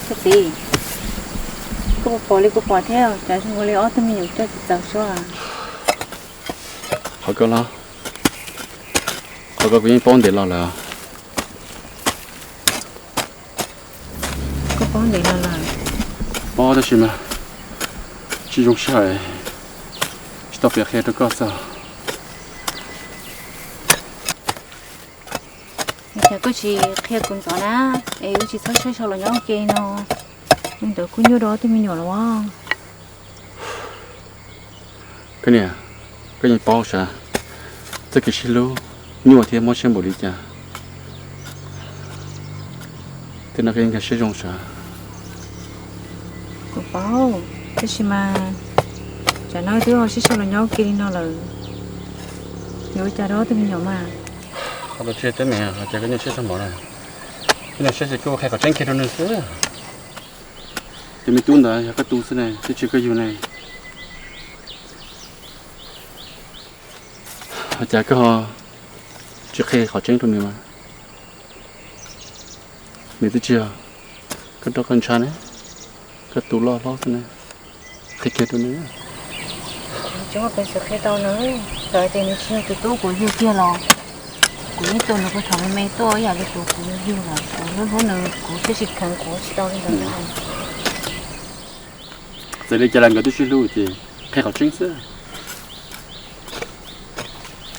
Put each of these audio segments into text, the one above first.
Txiv, koj puas pom li kuv pom thiab, cas zoo nkaus li ob tug me nyuam coj tsis txaus suab? Qhov ko los, qhov ko kuv yeej paub ntev los lawm. Koj paub ntev los lawm? Paub tab sis mas tsis zoo sij hawm, tsis tau piav qhia rau koj xwb. Cas koj tsis qhia kuv ntxov na, es wb tsis txhob sab sau los nyob ua ke li no. Li ntawd kuj nyuaj rau ob tug me nyuam los as. Koj niam, koj yeej paub sav, txoj kev sib hlub nyuaj thiab mob siab npaum li cas. Tej no koj yeej nkag siab zoo sav. Kuv paub, tab sis mas tsam no twb ho sib sau los nyob ua ke li no lawm, yuav ua cas rau ob tug me nyuam mas. Qhov tsis teb me, cas koj nyuaj siab tag npaum na. Koj nyuaj siab ces koj qhia qhov tseeb kiag rau nws xwb. Tus me tub ntawd yog koj tub xwb ne, twb tsis yog koj yug ne. Cas koj tsis qhia qhov tseeb rau nws mas? Nws twb tsis yog koj roj koj ntsha ne, koj tus loj hlob xwb ne. Qhia kiag rau nws. Tsis muaj peev xwm qhia tau nws, txawm tias nws tsis yog tus tub kuv yug kiag los kuv yeej tua nws puag thaum me me tuaj ib yam li tus kuv yug lawm. Kuv hlub hlub nws, kuv thiaj tsis kheev, kuv tsis tau li ntawd. Txawm li cas los nkawd twb sib hlub ces qhia qhov tseeb xwb.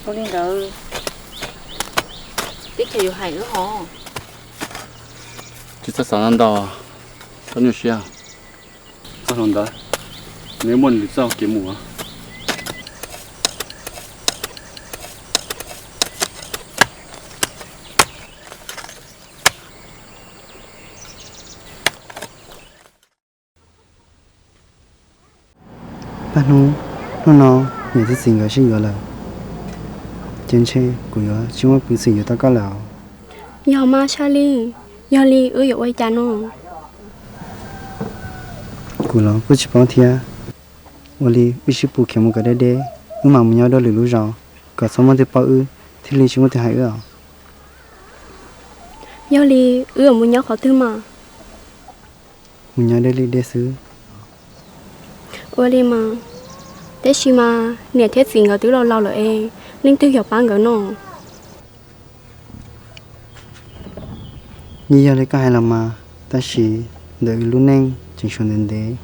Ua li ntawd tib chaws yuav hais wb hos. Tsis txhob xav ntau, txhob nyuaj siab. Txoj hluas ntawd nws muaj nws txoj kev mus. Paj hnub, hnub no niam thiab txiv nkawd sib yuav lawm, ces ntshe kuv yuav tsis muaj peev xwm yuav tau koj lawm os. Yog mas Sab Li, yog li wb yuav ua li cas no? Kuv los kuj tsis paub thiab. Ua li wb sib pus khiav mus kom deb deb, wb mam mus nyob dua lwm lub zos, kom txhob muaj twg paub wb thiaj li tsis muaj twg hais wb os. Yog li wb yuav mus nyob qhov twg mas? Mus nyob deb li deb xwb. Ua li mas, tab sis mas niam thiab txiv nkawd twb laus laus lawm es leej twg yuav pab nkawd no? Yeej yog li koj hais los mas, tab sis ntawm wb lub neej tseem tshuav ntev ntev,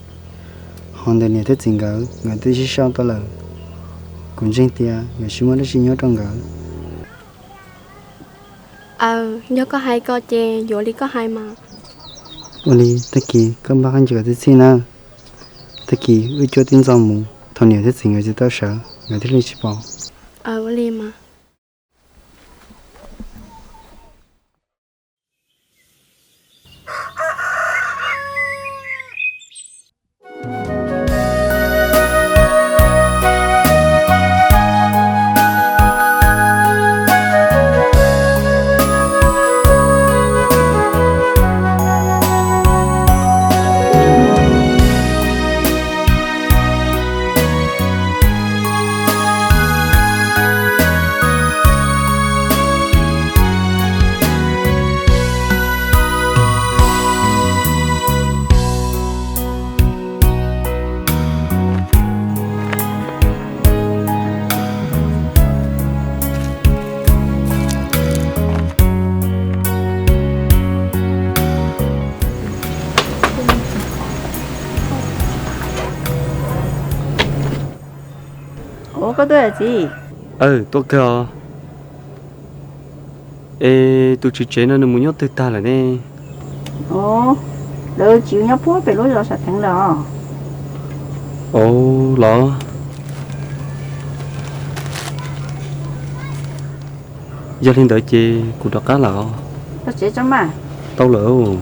ho ntawm niam thiab txiv nkawd, nkawd twb sib sau tau lawm. Kuv ntseeg tias yuav tsis muaj dab tsi nyuaj rau nkawd. Aw, yog koj hais ko ces yuav li koj hais mas. Ua li tag kis koj npaj qab ncaws kom txhij txhij nawb. Tag kis wb cuab tib ntxov mus, thaum niam thiab txiv nkawd tsis tau sawv nkawd thiaj li tsis pom. Aw, ua li mas. Ua koj tuaj txiv? Aw, tuaj kawg os. Es tus tswv tsev no nws mus nyob twg tag lawm ne? Lawv tsis nyob puag pem lub zos sam theev lawm os. Ov los, yog li ntawd ces kuv rov qab lawm os. Tau lawm.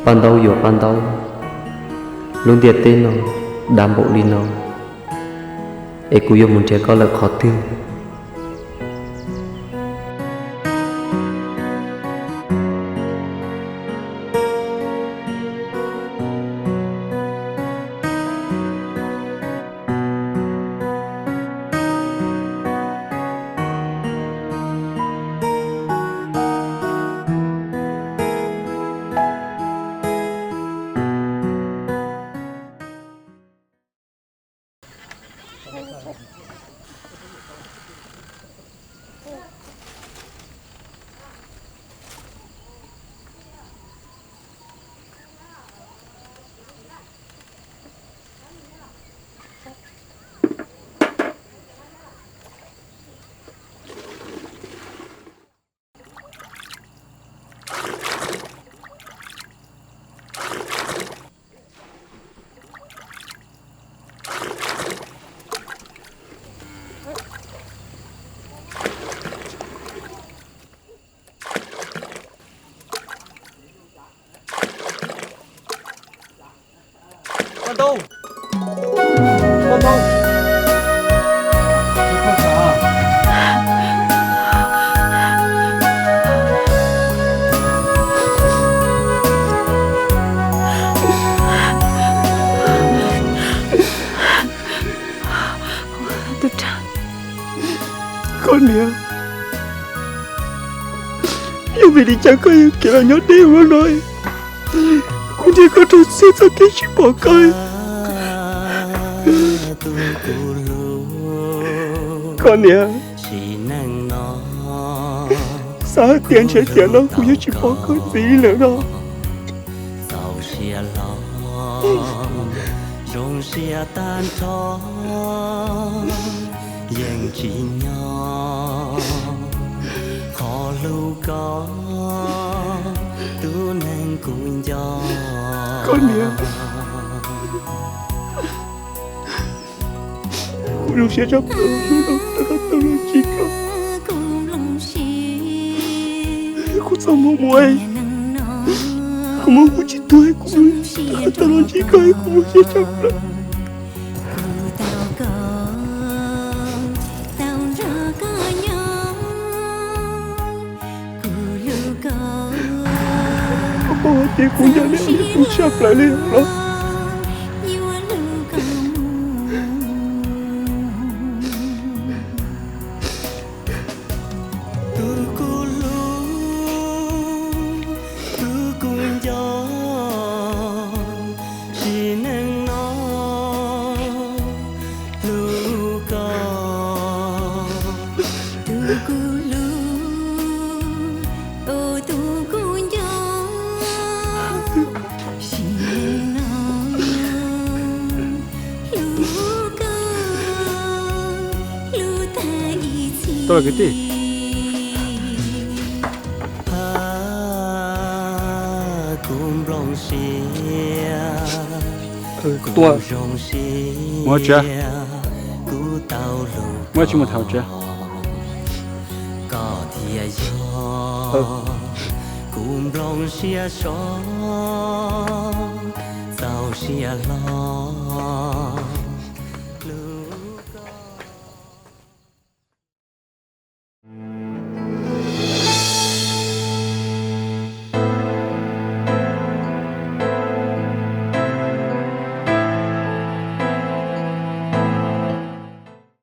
Paj ntaub yuam paj ntaub, lub ntiaj teb no dav npaum li no, es kuv yuav mus nrhiav koj lawm qhov twg? Paj ntaub, paj ntaub. Koj niam, yog vim li cas koj yuav khiav los nyob deb ua luaj no? Kuv niam, koj rau siab txoj kev tsis pom koj. Koj niam, xav hais tias ntshe tiam no kuv yuav tsis pom koj ntxiv li lawm no. Txaus siab hlo, zoo siab tag nrho, yeej tsis nyob qhov hlub koj, tus neeg kuv nco. Koj niam, kuv zoo siab tshaj plaws hnub no tau los ntsib koj. Kuv txoj hmoo muaj, kuv hmov kuv tsis tuag, kuv tau los ntsib koj, kuv zoo siab tshaj plaws. Koj paub hais tias kuv nco niam kuv tshaj plaws li los? Tus kuv hlub, tus kuv nco, sim neej no hlub koj. Tus kuv hlub, tus kuv nco, sim neej no hlub koj, hlub tag ib txhis. Kuv nplooj siab, kuv zoo siab, kuv tau hlub koj, koj thiaj yog kuv nplooj siab so, txaus siab hlo.